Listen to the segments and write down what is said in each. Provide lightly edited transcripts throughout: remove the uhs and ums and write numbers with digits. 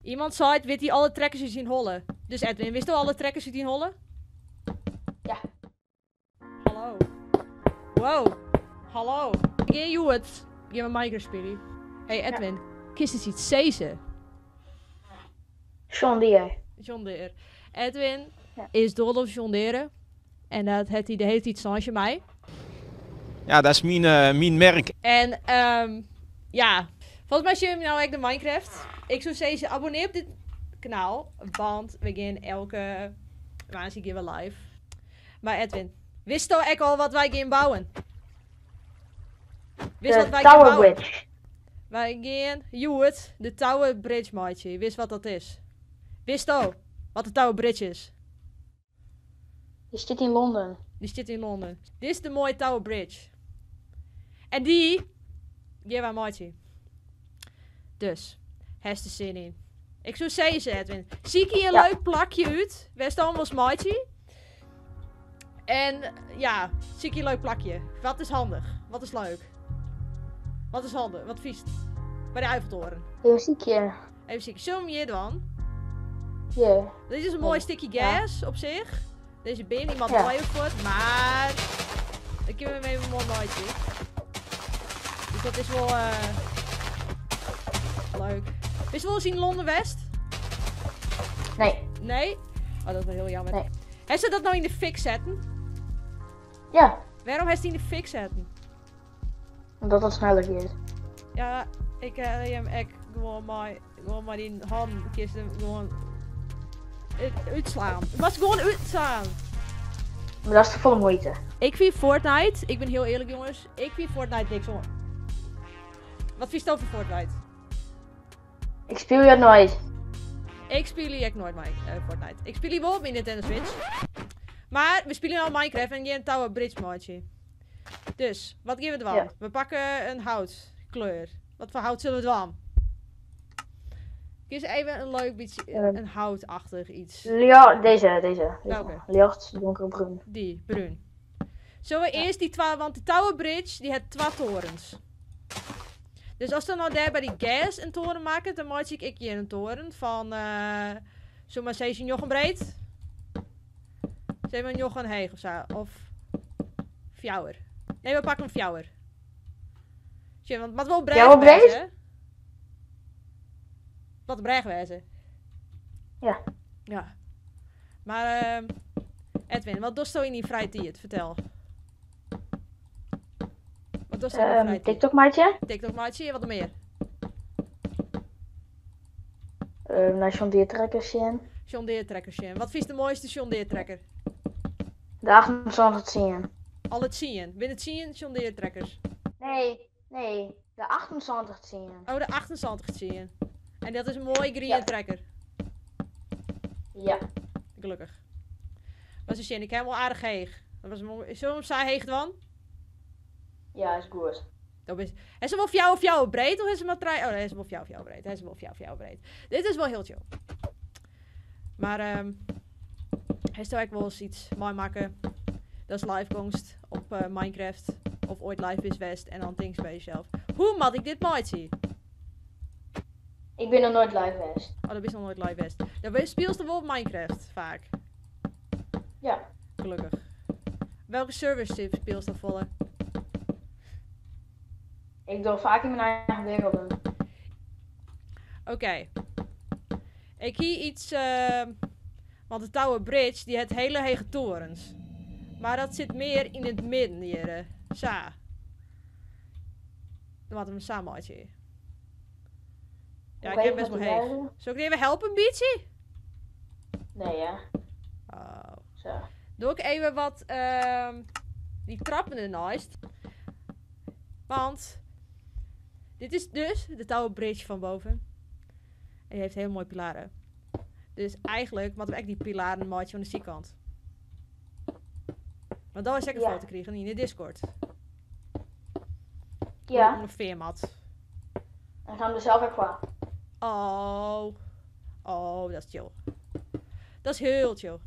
Iemand seit, wit hy alle trekkers út syn holle. Dus Edwin, witsto alle trekkers út dyn holle? Ja. Hallo. Wow. Hallo. Gean hjoed gean we Minecraft spylje. Hey Edwin, kinst ris iets sizze? John Deere. John Deere. Edwin Ja. is dol op John Deere. En dat hat hy de hiele tiid sein tsjin my. Ja, dat is myn merk. En ja, folgens my sjogge jim no ek de Minecraft. Ik soe sizze, abonnear op dit kanaal, want we gean elke woansdei gean we live. Maar Edwin, witsto ek al wat wy gean bouwen? Witst De wat wy gean Tower bouwen? Bridge. Wy gean hjoed de Tower Bridge meitsje. Witst wat dat is? Witsto wat de Tower Bridge is? Dy stiet yn Londen. Dy stiet yn Londen. Dit is de moaie Tower Bridge. En dy gean wy meitsje. Dus, hast der sin yn? Ik soe sizze, Edwin, sykje in leuk plakje út wêr'tst dan wolst meitsje. En ja, sykje in leuk plakje. Wat is handich? Wat is leuk? Wat is handich? Wat fynst? By de Eiffeltoren. Even sykje. Even sykje. Zullen we hem hier dwaan? Ja. Dit is in moai stikje gers op sich. Dizze beam, dy moat wol even fuort, mar dan kinne we hem even moai meitsje. Dus dat is wol leuk. Bist wolris yn Londen west? Nee. Nee? Oh, dat is wel heel jammer. Nee. Hast se dat no yn de fik setten? Ja. Wêrom hast dy yn de fik setten? Omdat dat sneller giet. Ja, ik ha him ek gewoan mei dyn hannen kinst him gewoan útslaan. Moatst gewoan útslaan. Maar dat is te folle muoite. Ik fyn Fortnite, ik bin hiel earlik jonges, ik fyn Fortnite niks oan. Wat fynsto fan Fortnite? Ik spylje it noait. Ik spylje ek noait mei Fortnite. Ik spylje wol op myn Nintendo Switch. Mar we spylje no Minecraft en gean Tower Bridge meitsje. Dus, wat gean we dwaan? We pakke in houtkleur. Wat foar hout sille we dwaan? Kies even in leuk bytsje, in houtachtich iets. Ja, deze, deze, deze. Welke? Ljocht, donkerbrún. Dy, brún. Sille we earst dy twa, want de Tower Bridge dy hat twa torens. Dus ast dan no dêr by dy gers in toren makket, dan meitsje ik ek hjir in toren fan, sil mar sizze njoggen breed. Sis mar njoggen heech of sa, of fjouwer. Nee, we pakke in fjouwer. Sjen, want it moat wol brêge Fjouwer breed? wêze. Moat in brêge wêze. Ja. Ja. Mar Edwin, wat dochsto yn dyn frije tiid? Fertel. Wat dochsto yn dyn frije tiid? TikTok meitsje. TikTok meitsje, wat noch mear? Nei John Deere trekker sjen. John Deere trekker sjen. Wat fynst de moaiste John Deere trekker? De 7810. Alle 10? Binne 10 John Deere trekkers? Nee, nee, de 7810. Oh, de 7810. En dat is in moai griene trekker. Ja. Gelokkich. Mar se sjen, ik ha him wol aardich heech. Dat was moai. Sille we him sa heech dwaan? Ja, is goed. Dat is, is er wol fjouwer fjouwer breed of is er mar trije? Oh, nee, is er wol fjouwer fjouwer breed. Is er wol fjouwer fjouwer breed. Dit is wol hiel chill. Mar hast ek wolris iets meimakke? Dat is live gongst op Minecraft of oait live bist west en dan tinkst by jesels, hoe moat ik dit meitsje? Ik bin noch noait live west. Oh, dan bist noch noait live west. Dan spylst der wol op Minecraft faak. Ja. Gelokkich. Welke server spylst dan folle? Ik doch faak yn myn eigen wereld. Oké. Ik hie iets, want de Tower Bridge die hat hiele hege torens. Mar dat sit mear yn it midden hjir. Sa. Dan moatte we him sa meitsje. Ja, ik Oké, ha best wat wol doe heech. jij dan? Sil ik dy even helpe in bytsje? Nee, ja. Oh. Zo. Doe ik even wat dy trappen derneist. Want dit is dus de Tower Bridge fan boven. En die heeft hele mooie pilaren. Dus eigenlijk moatte we ek dy pilaren meitsje oan de sydkant. Want dat is ek in foto krigen yn de Discord. Ûngefear moat. En gaan we zelf ek kwa. Oh. Oh, dat is chill. Dat is hiel chill.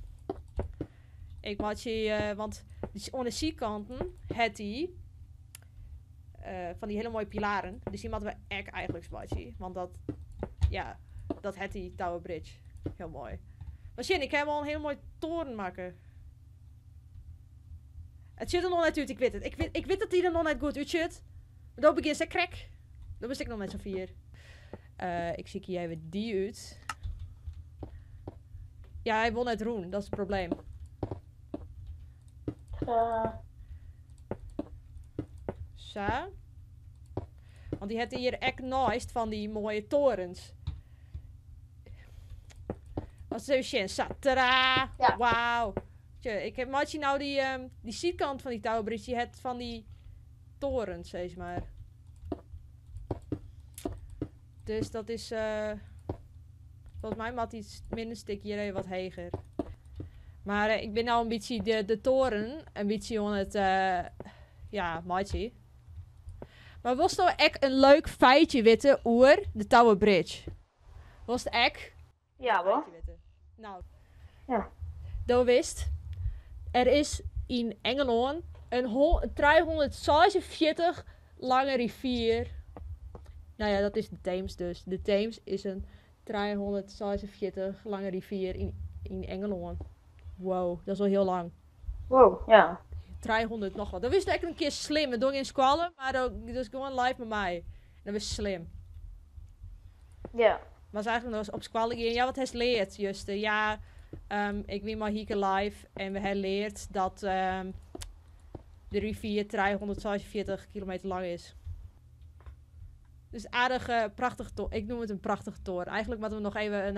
Ik meitsje, want oan de sydkanten hat dy fan dy hiele moaie pilaren. Dus dy moatte we ek eigenlik meitsje. Want dat, ja, Dat hat die Tower Bridge. Hiel moai. Mar sjen, ik ha al in hiel moai toren makke. It sjocht der noch net út, ik wit it. Ik wit dat dy der noch net goed útsjocht. Mar dan begjint se krekt. Dan wist ik noch net sa fier. Ik sykje even dy út. Ja, hy wol net rûn. Dat is it probleem. Sa. Want dy hat hjir ek neist fan dy moaie torens. As even sjen. Sa, tada! Ja. Wauw. Tje, ik heb meitsje nou dy sydkant fan dy Tower Bridge, dy hat fan dy torens, sis mar. Dus dat is, volgens mij moet die middenstik hjir even wat heger. Mar ik bin no in bytsje de toren in bytsje oan it, ja, meitsje. Mar wolst no ek in leuk feitje witte oer de Tower Bridge? Wolst ek? Ja, wol. Feitje witte? Nou. Ja. Do wist, der is yn Ingelân in 346 lange rivier. Nou ja, dat is de Theems dus. De Theems is in 346 lange rivier yn Ingelân. Wow, dat is wol hiel lang. Wow, ja. 300 noch wat. Dat wist ek in kear slim. Dat doch ik yn skoalle, mar dat is gewoan live mei my. Dat is slim. Ja. Maar is eigenlijk nog op skoalle gean. Ja, wat hast leard, Juste? Ja, ik wie mei Hieke live en we hebben leard dat de rivier 346 kilometer lang is. Dus aardig, prachtig toren. Ik noem het een prachtige toren. Eigenlijk moeten we nog even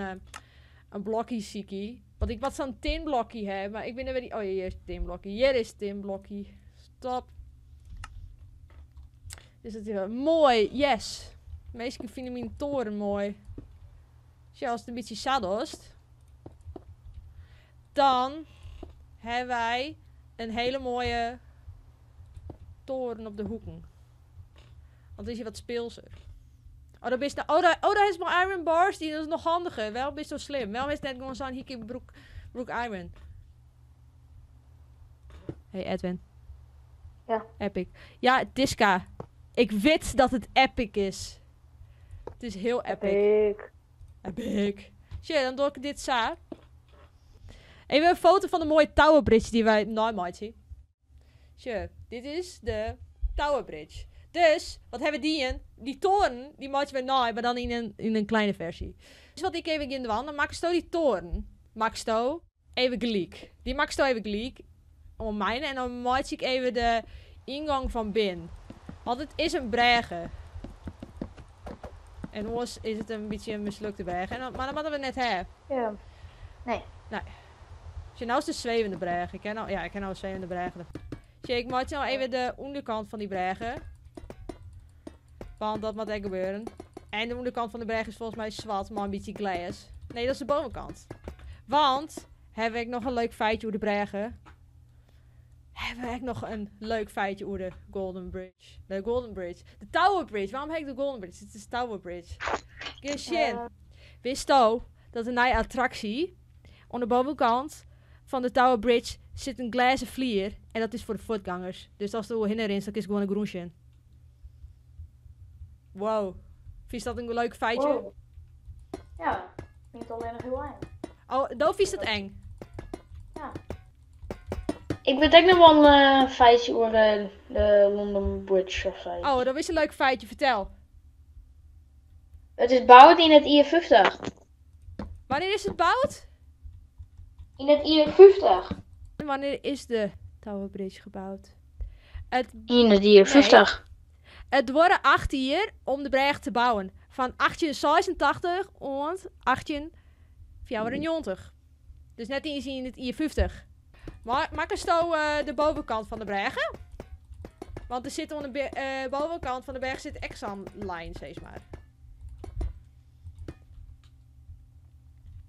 een blokje sykje. Want ik wat zo'n tinblokje hebben, maar ik ben er weer niet. Oh, hier is het tinblokje. Hier is het tinblokje. Stop. Dus dat is wel mooi. Yes. Meesten vinden mijn toren mooi. Dus ja, als het een beetje sadost, dan hebben wij een hele mooie toren op de hoeken. Want dan is hij wat speelser. Oh, dat is nou, oh, daar is mijn iron bars. Die is nog handiger. Wel ben je zo slim. Wel is het net gewoon zo'n hier brûk iron. Hey Edwin. Ja. Epic. Ja, Diska. Ik weet dat het epic is. Het is heel epic. Epic. Epic. Shit, dan doe ik dit zo. Even een foto van de mooie Tower Bridge die wij nou maken. Shit, dit is de Tower Bridge. Dus, wat hebben die in? Die toren, die maken we nou, maar dan in een kleine versie. Dus wat ik even in de wand, dan maak ik die toren. Maak ik even gelijk. Die maak ik even gelijk om mijn en dan maak ik even de ingang van bin. Want het is een brêge. En anders is het een beetje een mislukte brêge. En dan, maar dat moeten we net hebben. Ja. Nee. Nee. Als je nou is de zwevende brêge. Ik ken nou, ja, ik ken nou de zwevende brêge. Zie, ik maak nou even de onderkant van die brêge. Want dat moet echt gebeuren. En de onderkant van de brêge is volgens mij zwart, maar een beetje glas. Nee, dat is de bovenkant. Want, heb ik nog een leuk feitje over de brêge. Hebben we echt nog een leuk feitje over de Golden Bridge. De Golden Bridge. De Tower Bridge. Waarom heb ik de Golden Bridge? Het is Tower Bridge. Geshin. Wist je dat een nieuwe attractie aan de bovenkant van de Tower Bridge zit een glazen vlier. En dat is voor de voetgangers. Dus als er hinder is, dan is het gewoon een groensje. Wow. Vind je dat een leuk feitje? Wow. Ja, niet alleen nog heel eng. Oh, doof is dat eng? Ja. Ik weet ook nog wel een feitje over de London Bridge of zo. Oh, dat is een leuk feitje. Vertel. Het is gebouwd in het I50. Wanneer is het gebouwd? In het I50. Wanneer is de Tower Bridge gebouwd? In het I50. Het worden 8 jaar om de brug te bouwen. Van 1886 tot 1894. Dus net eens in het I50. Maar maak eens zo de bovenkant van de brug. Want er zit aan de bovenkant van de berg zit Exxon lijn, zeg maar.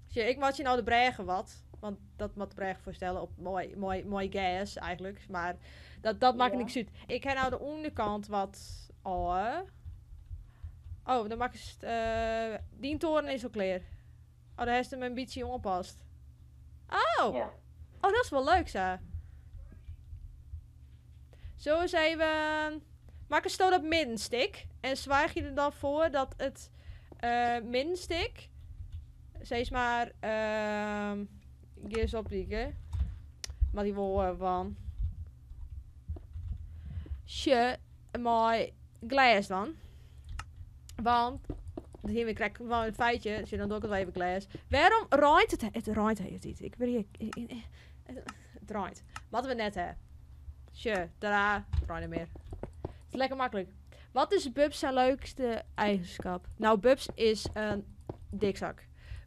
Zie, ik maak je nou de bruggen wat. Want dat moet de brug voorstellen op mooi, mooi, mooi gas eigenlijk. Maar dat maakt niks uit. Ik heb nou de onderkant wat al. Oh, dan maak ik het. Die toren is al klaar. Oh, daar heeft hem een beetje oppast. Oh! Ja. Oh, dat is wel leuk, zo. Zo eens even... Maak een stoot op middenstik. En zwaag je er dan voor dat het middenstik Sis mar, ehm gean ris opdike. Moat hy wol eh, wan. Sje, mei glês dan. Want, dat hiene we krekt fan it feitje, sjoch dan doch ik it wol even glês. Wêrom reint it? It reint de hiele tiid. Ik bin hjir, it reint. Moatte we net ha. Sjoch, tada, it reint net mear. It is lekker maklik. Wat is Bubs zijn leukste eigenschap? Nou, Bubs is een dikzak.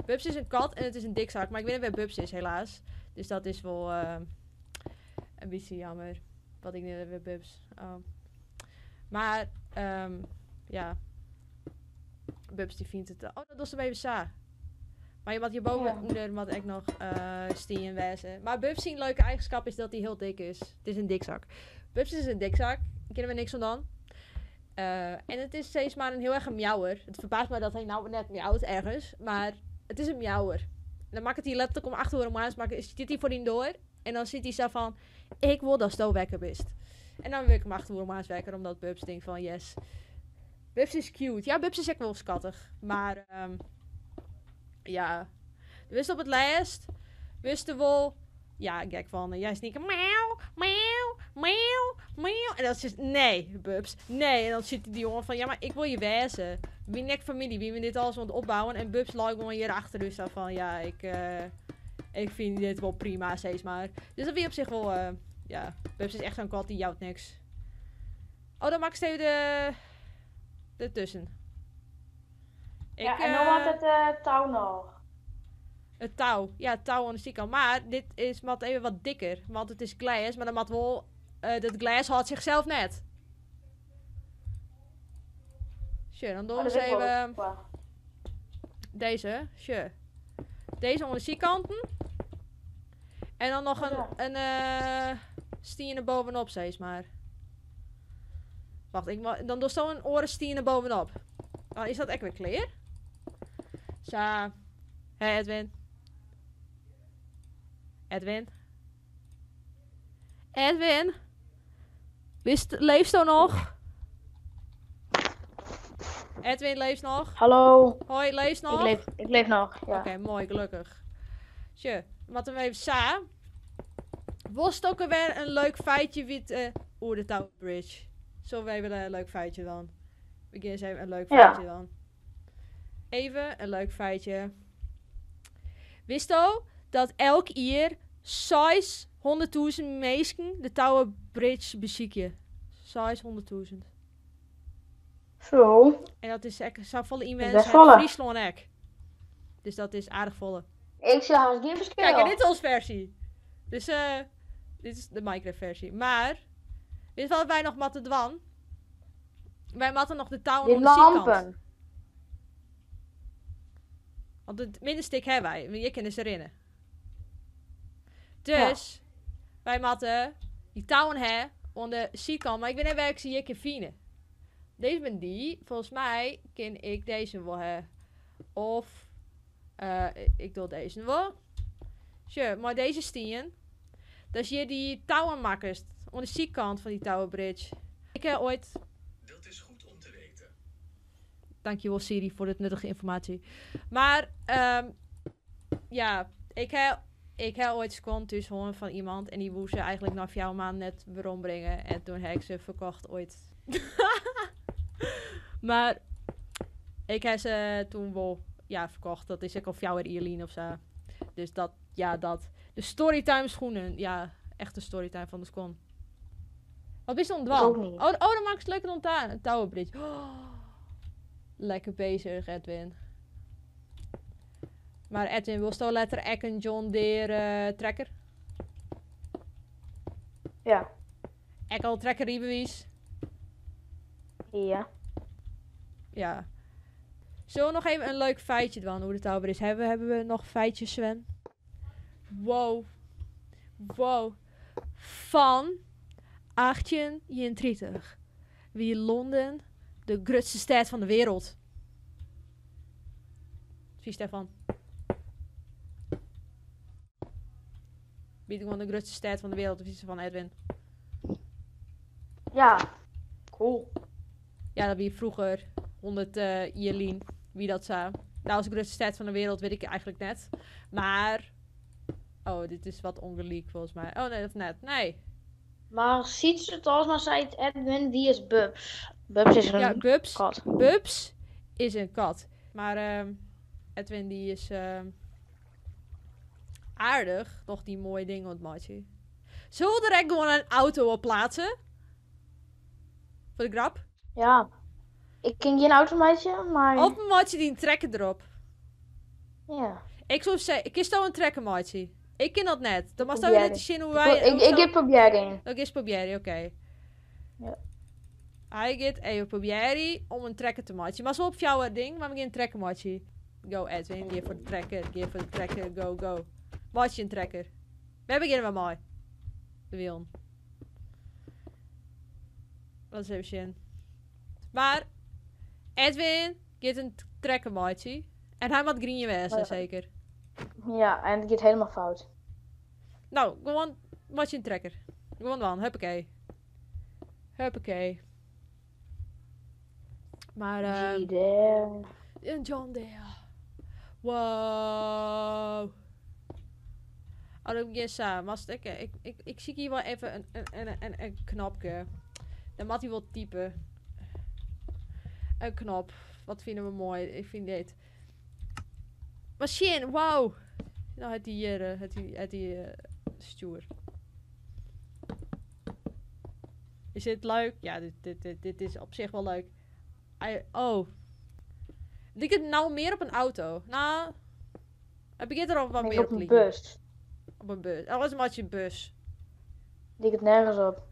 Bubs is een kat en het is een dikzak. Maar ik weet niet waar Bubs is, helaas. Dus dat is wel een beetje jammer. Wat ik niet weet Bubs. Oh. Maar, ja. Bubs die vindt het... Oh, dat was hem even sa. Maar je moet hierboven Ja. onder moet ik nog stien wezen. Maar Bubs zijn leuke eigenschap is dat hij heel dik is. Het is een dikzak. Bubs is een dikzak. Daar kennen we niks van dan. En het is steeds maar een heel erg een miauwer. Het verbaast me dat hij nou net miauwt ergens. Maar het is een miauwer. En dan maakt het hij letterlijk om 8 uur om aan. Maar zit hij voor die door. En dan zit hij zo van... Ik wil dat zo wekker bist. En dan wil ik hem 8 uur om aan wekker. Omdat Bubs denkt van yes. Bubs is cute. Ja, Bubs is echt wel schattig. Maar ja. Wist op het laatst. Wist wel. Ja, gek van. Jij sneaken. Miauw, miauw, miauw, miauw. En dat is nee, Bubs. Nee. En dan zit die jongen van, ja, maar ik wil je wijzen. Wie nek familie, wie we dit alles aan het opbouwen. En Bubs lijkt gewoon hier achter. Dus dan van, ja, ik vind dit wel prima, steeds maar. Dus dat wie op zich wel, ja. Bubs is echt zo'n kat, die jouwt niks. Oh, dan maak ik even de tussen. Ik, Ja, en dan had het touw nog. Het touw. Ja, het touw aan de zijkant. Maar dit is mat even wat dikker. Want het is glas, maar dan mat wel... dat glas houdt zichzelf net. Sure, dan doen Oh, we dat eens weet ik wel. even Wacht. deze. Sure. Deze onder de zijkanten. En dan nog Oh, ja. een stien er bovenop, zeg maar. Wacht, dan doe zo een oren stien er bovenop. Dan is dat echt weer clear. Zo. Hé, Edwin. Edwin. Edwin. Leeft zo nog? Edwin leeft nog? Hallo. Hoi, leeft nog? Ik leef nog, ja. Oké, mooi, gelukkig. Tje, wat hem even sa. Was ook alweer een leuk feitje wit oer de Tower Bridge. Zo wij willen een leuk feitje dan. We gaan eens even een leuk Ja. feitje dan. Even een leuk feitje. Wist u dat elk jaar 600.000 mensen de Tower Bridge bezieken? 600.000. Zo. En dat is echt zo volle is inwoners best uit volle. Friesland ook. Dus dat is aardig volle. Ik zie haast geen verschil. Kijk, en dit is onze versie. Dus dit is de Minecraft versie. Maar, weet je wat wij nog matten dwan? Wij matten nog de touwen Die aan de zijkant. lampen. Want het middenstik hebben wij. Want je kunnen ze erin. Dus, wij matten die touwen hè, aan de zijkant. Maar ik weet niet waar ik ze hier kan vinden. Deze ben die. Volgens mij kan ik deze wel hebben. Of, ik doe deze wel. Sure, maar deze stien. Dat is hier die touwenmakkers. Aan de zijkant van die Tower Bridge. Ik heb ooit... Dat is goed om te weten. Dankjewel Siri voor dit nuttige informatie. Maar, ja, ik heb ooit squant dus horen van iemand. En die woe ze eigenlijk na jouw maand net waarom brengen. En toen heb ik ze verkocht ooit. Maar ik heb ze toen wel, ja, verkocht. Dat is ook al jouw Ierlien of zo. Dus dat, ja, dat. De storytime schoenen. Ja, echt de storytime van de schoen. Wat is er Ik ook ontdwang? niet. Oh, oh, dan maak ik het leuker dan een Tower Bridge. Oh, lekker bezig, Edwin. Maar Edwin, wil je letter Eck en John Deere trekker? Ja. Eck al trekker riebewies. Ja. Ja. Zullen we nog even een leuk feitje doen hoe de Tower Bridge? Hebben we nog feitjes, Sven? Wow. Wow. Van 1831. Wie Londen de grootste stad van de wereld. Wie Stefan? Wie gewoon de grootste stad van de wereld? Of is het van Edwin? Ja. Cool. Ja, dat wie vroeger 100 Ierlien. Wie dat zei. Nou, is de grootste stad van de wereld, weet ik eigenlijk net. Maar. Oh, dit is wat ongelijk volgens mij. Oh nee, dat net. Nee. Maar ziet het als maar zei het Edwin, wie is Bubs? Bubs is een Ja, Bubs. kat. Bubs is een kat. Maar Edwin die is aardig. Toch die mooie dingen ontmaatje. Zullen we direct gewoon een auto op plaatsen? Voor de grap? Ja. Ik ken geen automaatje, maar... Of een maatje die een trekker erop. Ja. Ik zou zeggen, ik kies nou een trekker maatje. Ik ken dat net. Dan mag je Probeer. net zien hoe wij... Ik, ik, ik heb proberen. Dat is proberen, oké. Ja. Hij gaat even proberen om een trekker te maken. Maar zo op jouw ding, maar we gaan een trekker maken. Go Edwin, geef voor de trekker, geef voor de trekker, go go. Maak je een trekker. We beginnen maar mooi. De wiel. Dat is even zin. Maar Edwin gaat een trekker maken. En hij moet green wezen, Ja. zeker. Ja, en het gaat helemaal fout. Nou, gewoon maak je een trekker. Gewoon dan, huppakee. Huppakee. Maar, Zie een John Deere. Wow. Oh, dat begint samen. Maar ik, ik, ik, ik zie hier wel even een knopje. Dan moet hij wel typen. Een knop. Wat vinden we mooi? Ik vind dit. Machine, wow. Nou, het die hier, het die stuur. Is dit leuk? Ja, dit is op zich wel leuk. Oh. Lijkt het nou meer op een auto? Nou, het begint er al wat Ik meer op op een te lijken. bus. Op een bus. Oh, dat is een maatje bus. Lijkt het nergens op.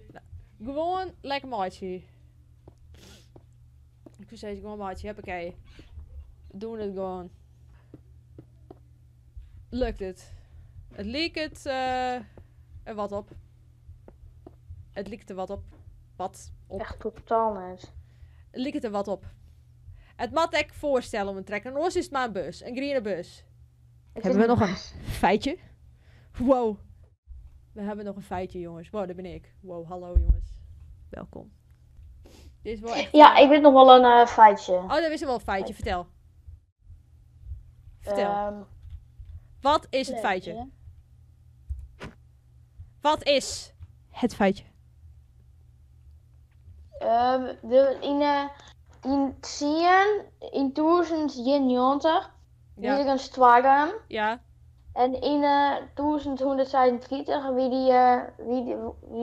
Gewoon lekker maatje. Ik zou zeggen, gewoon maatje. Huppakee. We doen het gewoon. Lukt het? Het leek het er wat op. Het leek er wat op. Wat op. Echt totaal niet. Het leek het er wat op. Het moet ik voorstellen om een trekker. Anders is het maar een bus. Een groene bus. Het Hebben is we nog een feitje? Wow. We hebben nog een feitje, jongens. Wow, daar ben ik. Wow, hallo jongens. Welkom. Dit is wel echt... Ja, ik weet nog wel een feitje. Oh, dat is wel een feitje. Vertel. Vertel. Wat is het feitje? Wat is het feitje? In 10, in 1091 Ja. wie er een storm. Ja. En in 1136 wie, die,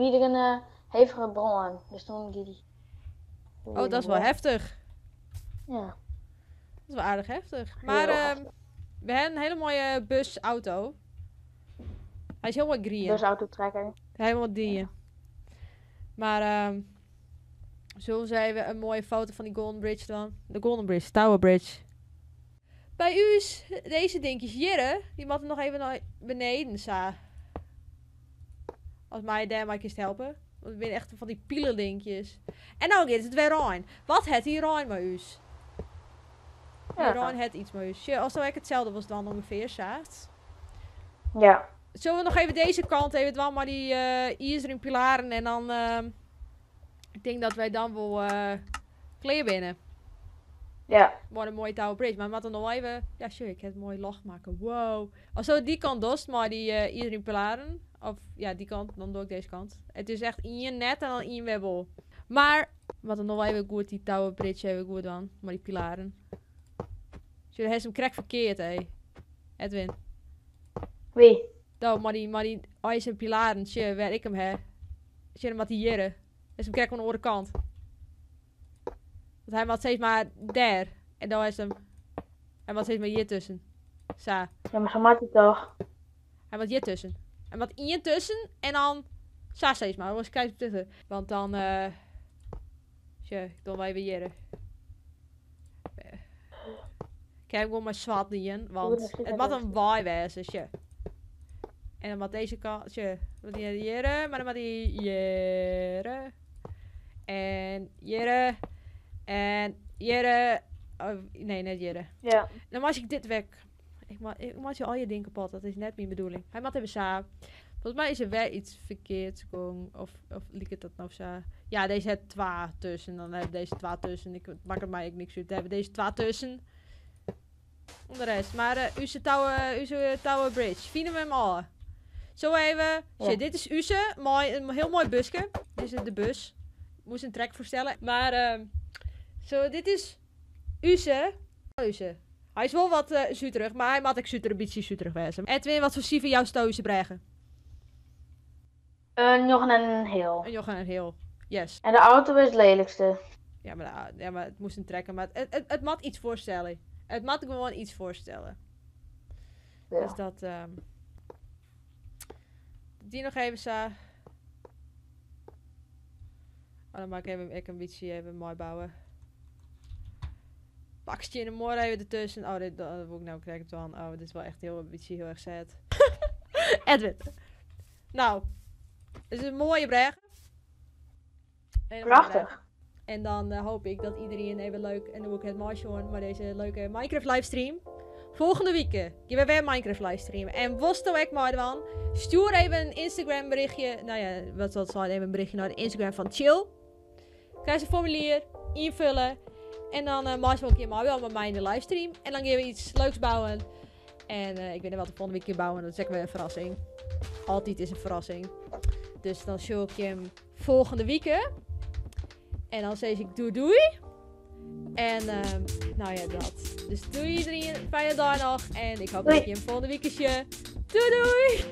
wie er een hevige brand. Dus toen die die. Oh, dat is wel heftig. Ja. Dat is wel aardig heftig. Maar Heel we hebben een hele mooie busauto. Hij is helemaal green. Busauto-trekker. Helemaal die. Maar zullen we even een mooie foto van die Golden Bridge dan? De Golden Bridge, Tower Bridge. Bij u is deze dingetjes hier, die moeten nog even naar beneden, sa. Als mij daar maar eens helpen. Want het zijn echt van die pielendinkjes. En nou gaat het weer rein. Wat het hier rein bij u? Ja. Hier het iets bij u. Tje, Als nou ik hetzelfde was dan ongeveer, sa. Ja. Zullen we nog even deze kant even dwan, maar die ijzeren pilaren en dan... ik denk dat wij dan wel kleer binnen. Ja. Wordt een mooie Tower Bridge. Maar we moeten nog even... Ja, sure, ik heb een mooi lach maken. Wow. Als zo die kant dost, maar die ijzeren pilaren. Of ja, die kant, dan doe ik deze kant. Het is echt in je net en dan in je webbel. Maar, wat dan nog wel even goed, die Tower Bridge even goed dan. Maar die pilaren. Jullie hebben hem krek verkeerd, hé. Edwin. Wie? Nou, maar die ijzeren pilaren, tje, waar ik hem hè. Tje, wat die jere. Is hem krek aan de andere kant. Want hij had steeds maar daar. En dan is hem. Hij had steeds maar hier tussen. Sa. Ja, maar zo maakt het toch? Hij had hier tussen. En wat hier tussen. En dan. Sa steeds maar. Was kijk tussen. Want dan. Tje, ik doe wel even jere. Ik heb gewoon maar zwart in, want het moet een waai wezen, tje. En dan wat deze kant, tje, wat die jere, maar dan wat die jere. En jere. En jere. Oh, nee, net jere. Ja. Dan was ik dit weg. Ik maak je al je ding kapot, dat is net mijn bedoeling. Hij moet even sa. Volgens mij is er wel iets verkeerd gekomen. Of liep het dat nou zo? Ja, deze het twa tussen. Dan heb deze twa tussen. Ik maak het mij ook niks uit. Dan hebben we deze twa tussen. Om de rest. Maar eh ús Tower, ús Tower Bridge. Fine we him ôf. Zo even. Ja. Shit, dit is ús. Moai, in hiel moai buske. Dit is de bus. Moast in trek foarstelle. Mar, ehm, zo, dit is ús. Ús. Hy is wol wat suterich, mar hy moat ek suter, in bytsje suterich wêze. Edwin, wat foar sifer jousto ús brêge? Een njoggen en in heal. In njoggen en in heal. Yes. En de auto is it lelijkste. Ja, mar, ja, mar it moast in trekker. Mar it moat yts foarstelle. It moat gewoan yts foarstelle. Dus dat. Dy noch even sa. Oh, dan maak ik even, ik in bytsje even moai bouwe. Bakstiennen moai even dertusken. Oh, dit dat wol ik no krekt dwaan. Oh, dit is wol echt hiel, in bytsje hiel erch sad. Edwin. No, dit is in moaie brêge. Hele mooie Prachtich. brêge. En dan hoopje ik dat iedereen even leuk en hoe ik it meisjoen mei dizze leuke Minecraft livestream. Folgjende wike gean we wer Minecraft livestreamen. En wolsto ek meidwaan? Stjoer even in Instagram berichtje. No ja, wat dat sei, even in berichtje nei de Instagram fan Chill. Krijst in formulier, ynfolje. En dan uh, meist wol in kear meidwaan mei my yn de livestream. En dan gean we yts leuks bouwen. En ik wit net wat we folgjende wike bouwe. Dat is ek wer in ferrassing. Altyd is in ferrassing. Dus dan sjoch ik jim folgjende wike. En dan sis ik doei doei. En no ja, dat. Dus doei iedereen. Fijne dei noch. En ik hoopje dat Doei. ik jim folgjende wike sjoch. Doei doei!